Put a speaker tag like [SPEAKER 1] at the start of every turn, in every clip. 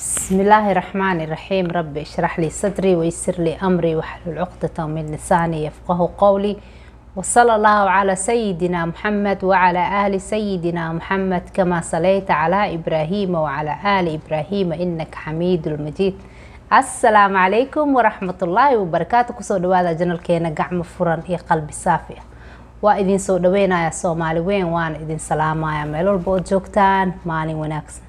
[SPEAKER 1] بسم الله الرحمن الرحيم. رب اشرح لي صدري ويسر لي أمري واحلل عقدة من لساني يفقه قولي، وصلى الله على سيدنا محمد وعلى آل سيدنا محمد كما صليت على إبراهيم وعلى آل إبراهيم إنك حميد المجيد. السلام عليكم ورحمة الله وبركاته. Kusoo dhawaada channelkeena Gacmo Furan iyo Qalbi Saafi ah. Waa idin soo dhaweynaya, Soomaali weyn, waana idin salaamaya meel walba ood joogtaan. Maalin wanaagsan.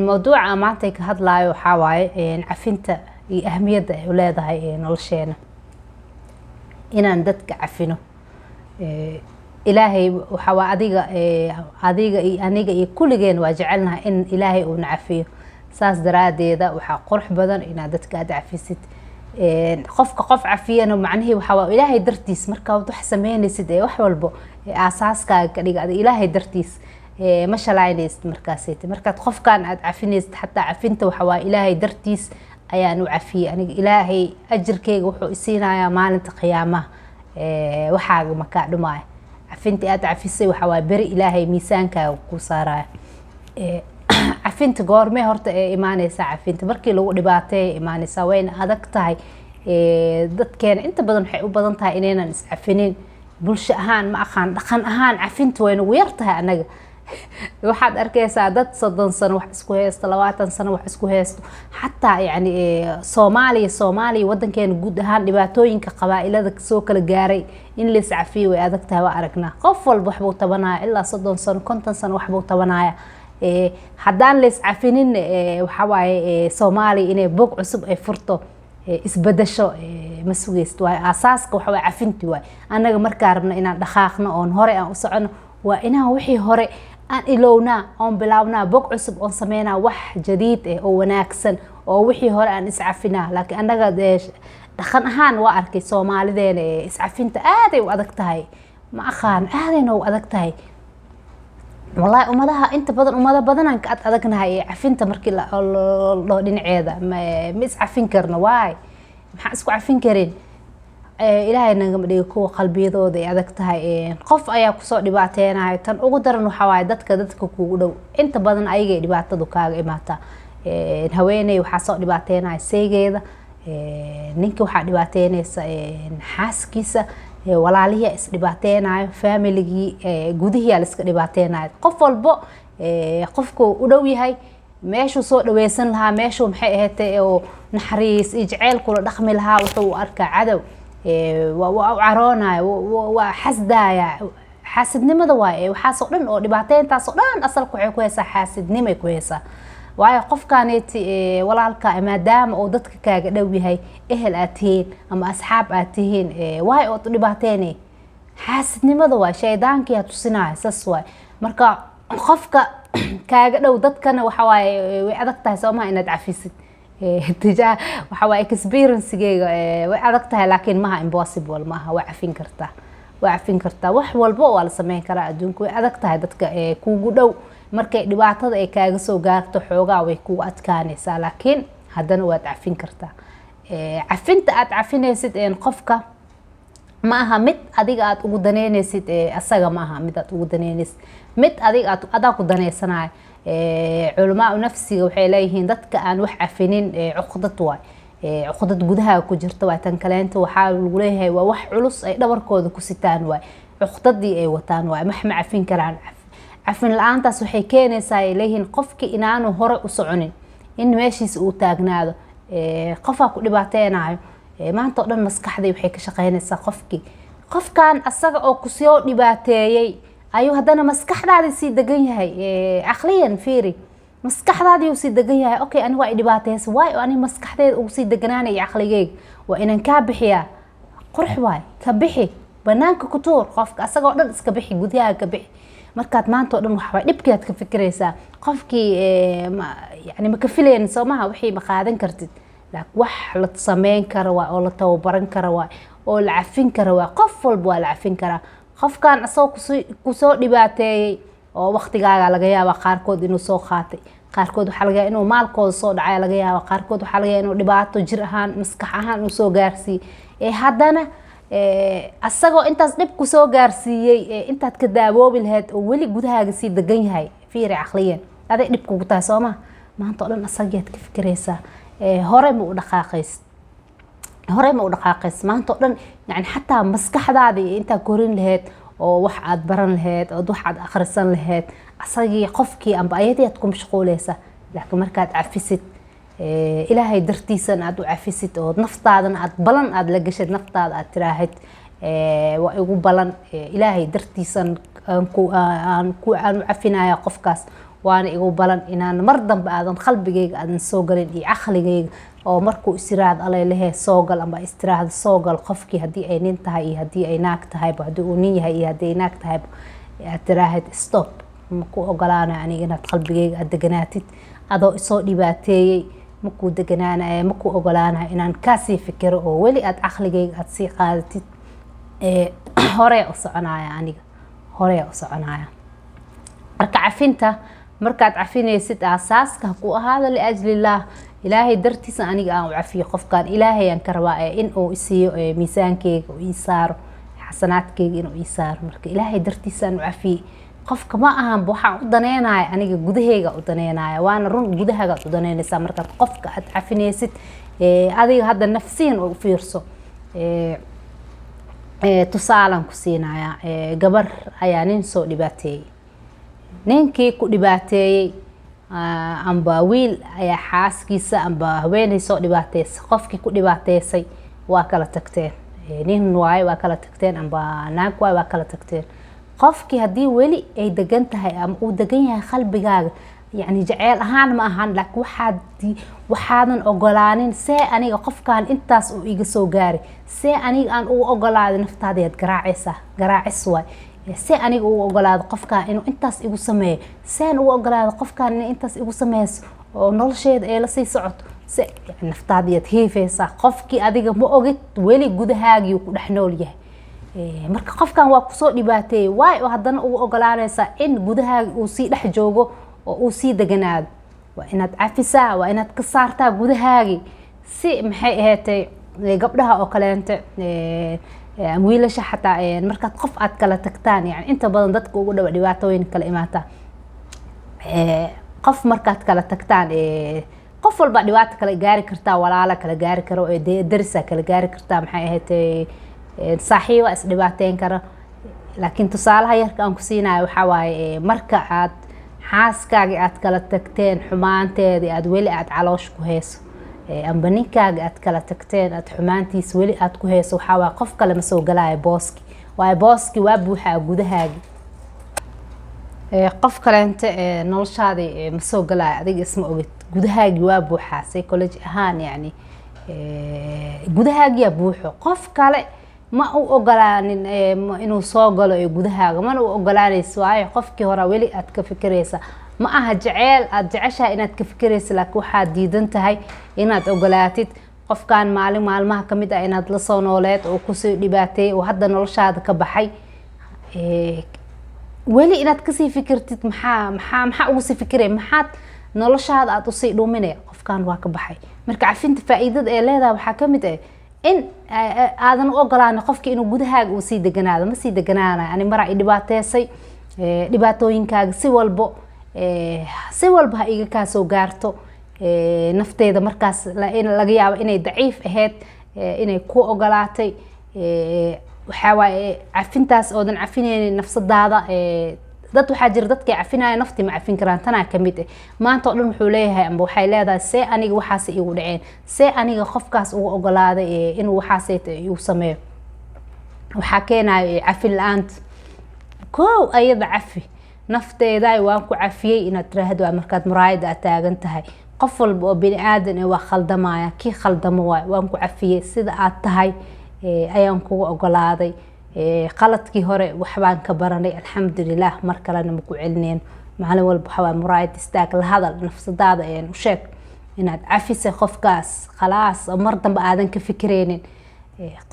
[SPEAKER 1] Mawduuca maanta ka hadlayo waxaa waaye cafinta iyo ahmiyadda ay u leedahay nolosheena inaan dadka cafino. Ilaahay waxaa waa adiga iyo aniga iyo kulligeen waa jecelnahay in Ilaahay uuna cafiyo. Saas daraadeeda waxaa qurux badan inaad dadka aada cafisid. Qofka qof cafiyana macnihii waxaa waa Ilaahay dartiis. Markaa wax sameynaysid ee wax walbo aasaaskaaga ka dhiga adiga Ilaahay dartiis, ma shalaynaysid markaasayt markaad qofkan aada cafinaysid. Xataa cafinta waxa waa Ilaahay dartiis ayaan u cafiyey aniga, Ilaahay ajirkeyga wuxuu isiinayaa maalinta qiyaamaha. Waxaaga makaa dhumaayo cafinta aada cafisay. Waxaa waa beri Ilaahay miisaankaaga ku saaraya. Cafinta goormee horta ee imaaneysaa? Cafinta markii lagu dhibaateeya imaaneysaa, wayna adag tahay. Dadkeena inta badan waxay u badan tahay inaynan iscafinin bulsho ahaan. Ma aqaan, dhaqan ahaan cafinta way nagu yar tahay anaga. Waxaad arkeysaa dad 30 sano wax isku haysto, 20 sano wax isku haysto. Xataa yani Soomaaliya, wadankeena guud ahaan, dhibaatooyinka qabaa-ilada soo kala gaaray, in la iscafiyo way adag tahay. Waa aragnaa, qof walba waxbuu tabanaya, ilaa 30 sano, 50 sano waxbuu tabanaya. Haddaan la iscafinin, waxaa waaye Soomaaliya inay bog cusub ay furto, isbedesho ma sugeysid. Waayo, aasaaska waxa waay cafinti waay. Annaga markaa rabna inaan dhaqaaqno oon hore aan u socono, waa inaan wixii hore aan ilownaa, oon bilaabnaa bog cusub, oon sameynaa wax jadiid eh oo wanaagsan, oo wixii hore aan iscafinaa. Laakiin annaga dee dhaqan ahaan waa arkay Soomaalideena iscafinta aaday u adag tahay. Ma aqaan, aadayna u adag tahay wallahi. Ummadaha inta badan, ummado badanaan ka ad adagnahay ee cafinta markii la dhaho dhinaceeda. Ma iscafin karno. Waay, maxaan isku cafin karin? Ilaahay nagama dhigo kuwa qalbiyadooda ay adag tahay. Qof ayaa kusoo dhibaateynayo. Tan ugu daran waxaa waaye dadka kugu dhow, inta badan ayagay dhibaatadu kaaga imaataa. Haweeney waxaa soo dhibaateynaya seygeeda, ninka waxaa dhibaateyneysa xaaskiisa, walaalihii isdhibaateynayo, familigii gudihii la iska dhibaateynayo. Qof walbo qofku u dhow yahay, meeshuu soo dhaweysan lahaa, meeshuu maxay ahayd oo naxariis iyo jaceyl kula dhaqmi lahaa, wuxuu u arkaa cadow. Waa u caroonaya, waa xasdaaya. Xaasidnimada waaye waxaasoo dhan oo dhibaateyntaasoo dhan. Asalka waxay ku haysaa xaasidnimay ku haysaa. Waayo, qofkaneeti walaalka, maadaama uu dadka kaaga dhow yahay, ehel aad tihiin ama asxaab aad tihiin, waayo ood u dhibaateynay? Xaasidnimada waay, shaydaankiyaa tusinaya. Saas waay. Marka qofka kaaga dhow dadkana waxa waaye way adag tahay, soo maha, inaad cafisid? Tijaa waxa waaye experiencegeyga, way adag tahay, laakiin maha impossible maaha. Waa cafin kartaa, waa cafin kartaa. Wax walba waa la sameyn karaa adduunka. Way adag tahay dadka kugu dhow markay dhibaatada ay kaaga soo gaarto, xoogaa way kugu adkaanaysaa, laakiin haddana waad cafin kartaa. Cafinta aad cafinaysid qofka ma aha mid adiga aad ugu daneynaysid asaga, ma aha mid aad ugu daneynaysid, mid adiga aad adaa ku daneysanayo. Culamaa nafsiga waxay leeyihiin dadka aan wax cafinin cuqdad waay, cuqdad gudaha ku jirta waay. Tan kaleenta waxaa lagu leeyahay waa wax culus ay dhabarkooda ku sitaan waay, cuqdadii ay wataan waay. Max ma cafin karaan. Cafin la-aantaas waxay keenaysaa, ay leeyihiin, qofkii inaanu hore u soconin, in meeshiisa uu taagnaado. Qofaa ku dhibaateynayo, maanta oo dhan maskaxdii waxay ka shaqeynaysaa qofkii. Qofkan asaga oo kusoo dhibaateeyey ayuu haddana maskaxdaadii sii degan yahay. Caqliyan fiiri, maskaxdaadii uu sii degan yahay. Okay, ani waa i dhibaateysa, waayo ani maskaxdeeda ugu sii deganaanaya caqligeyga waa inaan kaa bixiyaa. Qurux waay, ka bixi, banaanka ku tuur qofka, asagoo dhan iska bixi, gudaha ka bixi. Markaad maanta oo dhan waxaa dhibkeed ka fikiraysaa qofkii, yani ma ka filayn, soo maha? Wixii ma qaadan kartid, laakiin wax la sameyn karo waay, oo la tababaran karo waay, oo la cafin karo waay. Qof walba waa la cafin karaa. Qofkan asagoo kusoo dhibaateeyey oo waqtigaaga laga yaaba qaarkood inuu soo qaatay, qaarkood waxaa laga yaaba inuu maalkooda soo dhacay laga yaaba, qaarkood waxaa laga yaaba inuu dhibaato jir ahaan, maskax ahaan uu soo gaarsiiyey, ee haddana asagoo intaas dhib kusoo gaarsiiyey, intaad ka daawoobi lahayd oo weli gudahaaga sii degan yahay. Fiiri, caqliyan aday dhib kugu tahay, soo ma? Maanta oo dhan asagiyaad ka fikiraysaa. Hore ma u dhaqaaqaysid, hore ma u dhaqaaqaysid. Maanta oo dhan yani xataa maskaxdaada iyo intaa korin lahayd oo wax aad baran lahayd ood wax aad akhrisan lahayd, asagii qofkii amba ayadii aad ku mashquuleysa. Laakiin markaad cafisid, Ilaahay dartiisana aad u cafisid, oo naftaadana aad balan aad la gashid, naftaada aad tiraahid, "Waa igu balan, Ilaahay dartiisan aan ku aan ku aan u cafinaya qofkaas, waana igu balan inaan mar dambe aadan qalbigayga aadan soo galin iyo caqligayga." Oo markuu istiraahdo, "Alay soo gal," ama istiraahdo, "Soo gal," qofkii, haddii ay nin tahay iyo haddii ay naag tahayba, haddii uu nin yahay iyo haddii ay naag tahayba, aad tiraahid, "Stop, ma ku ogolaanayo aniga inaad qalbigayga aad deganaatid adoo isoo dhibaateeyey. Makuu deganaanaya, makuu ogolaanayo inaan kaasii fikiro oo weli aad caqligayga aad sii qaadatid. Horee u soconaya, aniga horee u soconaya." Marka cafinta, markaad cafinaysid, aasaaska ha ku ahaada liajlillaah, Ilaahay dartiisa aniga aan u cafiyo qofkan. Ilaahay aan ka rabaa in uu isiiyo miisaankeyga, uu ii saaro xasanaadkeyga, inuu ii saaro. Marka Ilaahay dartiisa aan u cafiyey qofka, ma ahanba waxaan u daneynaya, aniga gudaheyga u daneynaya. Waana run, gudahagaad u daneynaysaa markaad qofka aad cafinaysid. Adiga hadda nafsiyan u fiirso. Tusaalan ku siinaya. Gabar ayaa nin soo dhibaateeyey. Ninkii ku dhibaateeyey, amba wiil ayaa xaaskiisa amba haweeney soo dhibaateysay. Qofkii ku dhibaateysay waa kala tagteen. Nin waaye, waa kala tagteen, amba naag waaye, waa kala tagteen. Qofkii haddii weli ay degan tahay ama uu degan yahay qalbigaaga, yacni jeceel ahaan ma ahan, laakiin waxaadan ogolaanin, see aniga qofkan intaas uu iga soo gaaray, see aniga aan ugu ogolaaday? Naftaadayaad garaacaysaa, garaacis waay. See aniga ugu ogolaado qofkan inuu intaas igu sameeyo? Seen ugu ogolaado qofkan inay intaas igu sameyso oo nolosheeda ay lasii socoto? Se yani naftaadayaad hiifeysaa. Qofkii adiga ma ogid, weli gudahaagii ku dhex nool yahay. Marka qofkan waa kusoo dhibaateeyey waay, oo haddana ugu ogolaanaysaa in gudahaaga uu sii dhex joogo oo uu sii deganaado. Waa inaad cafisaa, waa inaad ka saartaa gudahaagii. Si maxay ahaatay, gabdhaha oo kaleente wiilasha xataa, markaad qof aad kala tagtaan, yani inta badan dadka ugu dhawa dhibaatooyin kala imaataa. Qof markaad kala tagtaan, qof walba dhibaato kala gaari kartaa, walaala kala gaari karo, darisa kala gaari kartaa, maxay ahaatay, saaxiiba isdhibaateyn kara. Laakiin tusaalaha yarka aan ku siinayo waxaa waaye, marka aad xaaskaagi aad kala tagteen, xumaanteedii aad weli aad caloosh ku hayso, amba ninkaaga aad kala tagteen aad xumaantiis weli aad ku hayso, waxaa waaye qof kale ma soo galaayo booski, waayo booski waa buuxaa gudahaagi. Qof kaleente noloshaadii ma soo galaayo. Adiga isma ogid, gudahaagi waa buuxaa psychology ahaan, yani gudahaagiyaa buuxo. Qof kale ma u ogolaanin inuu soo galo ee gudahaaga, mana u ogolaanayso, waayo qofkii hore weli aad ka fikiraysa. Ma aha jeceel aad jeceshahay inaad ka fikiraysa, laakiin waxaad diidan tahay inaad ogolaatid qofkan maalin maalmaha kamid ah inaad lasoo nooleed oo kusoo dhibaateeyey oo hadda noloshaada ka baxay. Weli inaad kasii fikirtid, maxaa ugu sii fikiraya? Maxaad noloshaada aada usii dhuminaya? Qofkan waa ka baxay. Marka cafinta faa-iidada ee leedahay waxaa kamid ah in aadan u ogolaanin qofka inuu gudahaaga uu sii deganaado. Ma sii deganaanayo. Ani maraa i dhibaateysay, dhibaatooyinkaaga si walba ha iga kaa soo gaarto. Nafteeda markaas in laga yaabo inay daciif ahayd, inay ku ogolaatay. Waxaa waaye cafintaas oodan cafinaynin nafsadaada. Dad waxaa jira dadkay cafinaya nafti ma cafin karaan. Tanaa kamid ah. Maanta oo dhan wuxuu leeyahay amba waxay leedahay, "See aniga waxaas igu dhaceen? See aniga qofkaas ugu ogolaaday inuu waxaas igu sameeyo?" Waxaa keenayo cafin la-aanta. Kow, ayada cafi nafteeda. "Waan ku cafiyey," inaad tiraahdo waa markaad muraayada aad taagan tahay. Qof walba oo bini aadan eh waa khaldamaya, kii khaldamo waay. "Waan ku cafiyey, sida aad tahay ayaan kugu ogolaaday. Qaladkii hore waxbaan ka baranay, alxamdulilah, mar kalena maku celineen." Maalin walba waxawaa muraayad istaag, la hadal nafsadaada, u sheeg inaad cafisay qofkaas, khalaas, oo mar dambe aadan ka fikireynin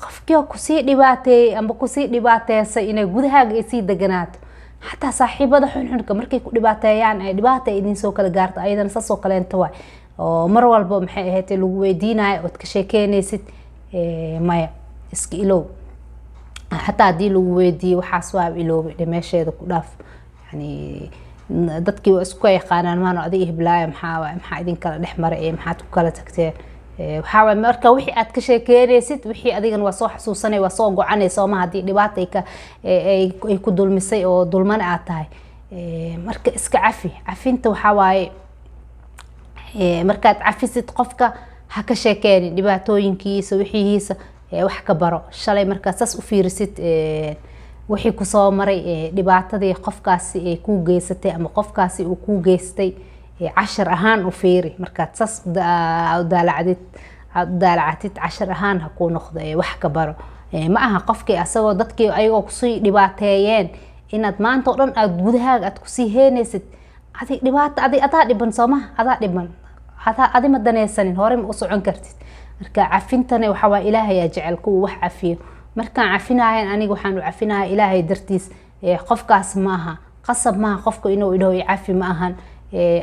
[SPEAKER 1] qofkii oo kusii dhibaateeyey amba kusii dhibaateysay inay gudahaaga ay sii deganaato. Xataa saaxiibada xunxunka markay ku dhibaateeyaan, ay dhibaata idin soo kala gaarto, ayadana saasoo kaleenta waay, oo mar walba maxay ahayd lagu weydiinayo ood ka sheekeynaysid. Maya, iska ilow. Xataa haddii lagu weydiiyo, "Waxaas waa iloobay," dhe, meesheeda ku dhaaf. Yani Dadkii waa isku yaqaanaan maano, adiga hiblaayo maxaa waay, maxaa idin kala dhex maray ee maxaad ku kala tagteen? Waxaa waay marka wixii aad ka sheekeynaysid, wixii adigana waa soo xasuusanay, waa soo gocanay, sooma? Haddii dhibaata ay ku dulmisay oo dulmana aad tahay, marka iska cafi. Cafinta waxaa waaye, markaad cafisid qofka, ha ka sheekeenin dhibaatooyinkiisa, wixihiisa. Wax ka baro shalay. Markaad saas u fiirisid wixii kusoo maray, dhibaatadii qofkaasi ay kuu geysatay ama qofkaasi uu kuu geystay, cashar ahaan u fiiri. Markaad saas daalacdid, aada u daalacatid, cashar ahaan ha kuu noqdo, wax ka baro. Ma aha qofkii asagoo dadkii ayagoo kusii dhibaateeyeen inaad maanta oo dhan aada gudahaaga aad kusii heenaysid. Adig dhibaato, adig adaa dhiban, soomaha? Adaa dhiban, adaa adi ma danaysanin, hore ma u socon kartid. Marka cafintana waxaa waay, Ilaahay aa jecel kuwa wax cafiyo. Markaan cafinayan, aniga waxaan u cafinaya Ilaahay dartiis. Qofkaas ma aha qasab, maaha qofka inuu idhaho cafi, ma ahan.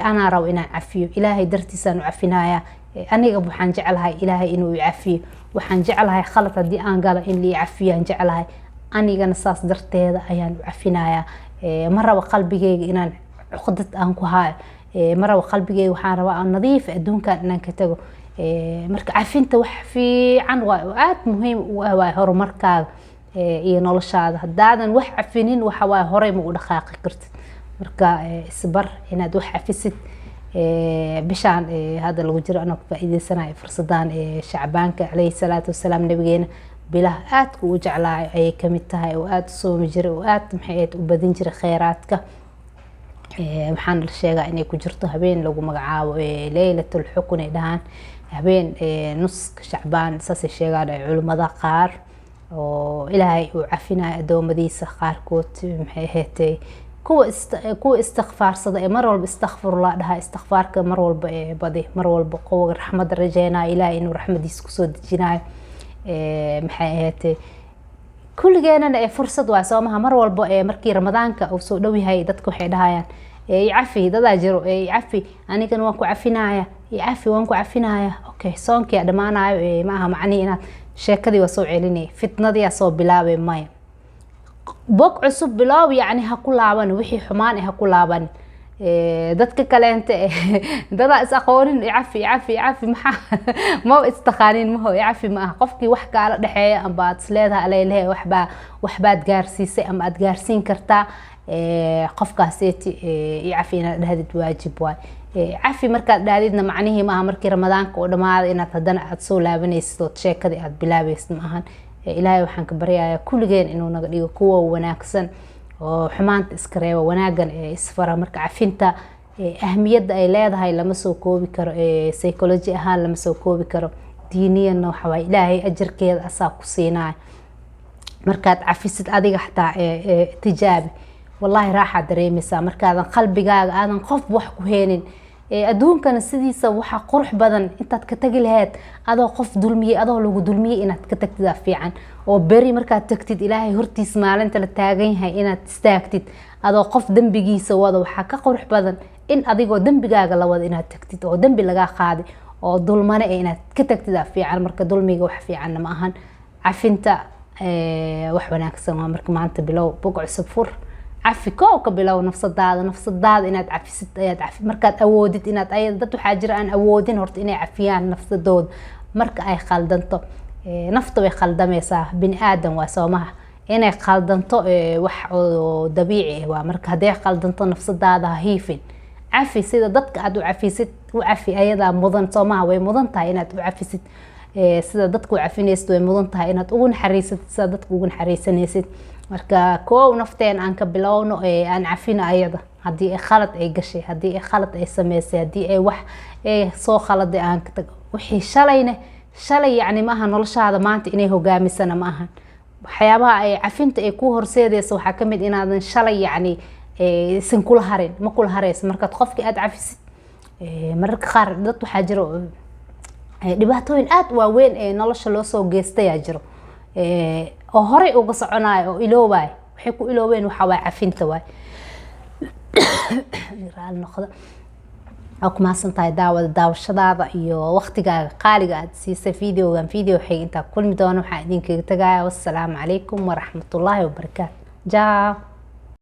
[SPEAKER 1] Anaa rabo inaan cafiyo, Ilaahay dartiisaan u cafinaya. Aniga waxaan jeclahay Ilaahay inuu i cafiyo. Waxaan jeclahay khalad haddii aan galo in lii cafiyaan jeclahay. Anigana saas darteeda ayaan u cafinaya. Ma rabo qalbigeyga inaan cuqdad aan ku haayo, ma rabo qalbigeyga. Waxaan rabaa aan nadiif adduunkan inaan ka tago. Marka cafinta wax fiican waay oo aada muhiim u ah waay horumarkaaga iyo noloshaada. Haddaadan wax cafinin, waxa waaye horey ma u dhaqaaqi kartid. Marka isbar inaad wax cafisid. Bishaan hadda lagu jiro, anoo ka faa'iideysanayo fursadan, Shacbaanka, caleyhi salaatu wasalaam, nabigeena bilaha aadka u jeclaayo ayay kamid tahay, oo aada u soomi jiray, oo aada, maxay ahayd, u badin jiray kheyraadka. Waxaana la sheegaa inay ku jirto habeen lagu magacaabo Leylatul Xukun, ay dhahaan habeen nuska Shacbaan, saasay sheegaan culimmada qaar, oo Ilaahay uu cafinayo adoomadiisa qaarkood, maxay ahaatay, kuwa istikfaarsada ee mar walba istakfirullah dhaha. Istikfaarka mar walba ee badi, mar walba kuwa raxmadda rajeynayo, Ilaahay inuu raxmadiisa kusoo dejinayo, maxay ahaatay, kulligeenana ee fursad waa, soomaha? Mar walba ee markii Ramadaanka uu soo dhow yahay, dadka waxay dhahayaan icafi. Dadaa jiro, icafi, anigana waan ku cafinaya, icafi, waan ku cafinaya. Okay, soonkii dhamaanayo, ma aha macnihi inaad sheekadii waa soo celinay, fitnadii soo bilaabay. Maya, bog cusub biloob, yacni ha ku laaban wixii xumaan ha ku laaban. Dadka kaleente, dadaa is aqoonin, icafi, icafi, icafi, maxaa maba istaqaanin, maho icafi. Ma aha qofkii wax kaala dhexeeya amba aad isleedahay aleylehe waxbaa waxbaad gaarsiisay ama aad gaarsiin kartaa qofkaaseeti, icafi inaad dhahdid waajib waay. Cafi markaad dhahdidna, macnihii maaha markii Ramadaanka oo dhamaada inaad haddana aada soo laabanaysid ood sheekadii aada bilaabaysid, ma ahan. Ilaahay waxaan ka baryayaa kulligeen inuu naga dhigo kuwa wanaagsan oo xumaanta iska reeba, wanaagan ee isfara. Marka cafinta ahmiyadda ay leedahay lama soo koobi karo, psychology ahaan lama soo koobi karo, diiniyanna waxa waaye Ilaahay ajarkeeda asaa ku siinaya markaad cafisid. Adiga xataa tijaabi, wallahi raaxaad dareemeysaa markaadan qalbigaaga aadan qof wax ku heenin. Adduunkana sidiisa waxaa qurux badan intaad ka tagi lahayd adoo qof dulmiyey, adoo lagu dulmiyey inaad ka tagtidaa fiican, oo beri markaad tagtid Ilaahay hortiis maalinta la taagan yahay inaad istaagtid adoo qof dembigiisa wado. Waxaa ka qurux badan in adigoo dembigaaga la wado inaad tagtid, oo dembi lagaa qaaday oo dulmane e inaad ka tagtidaa fiican. Marka dulmiga wax fiicanna ma ahan, cafinta wax wanaagsan waa. Marka maanta bilow, bog cusub fur, cafi, koow ka bilow nafsadaada. Nafsadaada inaad cafisid ayaad cafi markaad awoodid inaad ayada. Dad waxaa jira aan awoodin horta inay cafiyaan nafsadooda marka ay khaldanto. Nafta way khaldamaysaa, bini aadan waa, soomaha? Inay khaldanto wax oo dabiici ah waa. Marka hadday khaldanto, nafsadaada ha hiifin, cafi. Sida dadka aad u cafisid u cafi, ayadaa mudan, soomaha? Way mudan tahay inaad u cafisid sida dadka u cafinaysid, way mudan tahay inaad ugu naxariisatid sida dadka ugu naxariisanaysid. Marka koow nafteen aan ka bilowno, aan cafino ayada haddii ay khalad ay gashay, haddii ay khalad ay sameysay, haddii ay wax soo khaladay aan ka tag. Wixii shalayne shalay, yacni maaha noloshaada maanta inay hogaamisana, ma ahan. Waxyaabaha ay cafinta ay ku horseedaysa waxaa kamid inaadan shalay, yacni, isan kula harin, ma kula hareyso markaad qofkii aada cafisid. Mararka qaar dad waxaa jiro dhibaatooyin aada waaweyn ee nolosha loo soo geystayaa jiro, oo horey uga soconayo oo iloobayo. Waxay ku iloobeen waxaa waay cafinta waay. Raali noqda. Waa ku mahadsan tahay daawada, daawashadaada iyo waqtigaaga qaaliga aad siisay videogan. Video xig intaa kulmi doono, waxaan idinkaga tagaya wassalaamu calaykum waraxmatullaahi wabarakaatu. Jaa.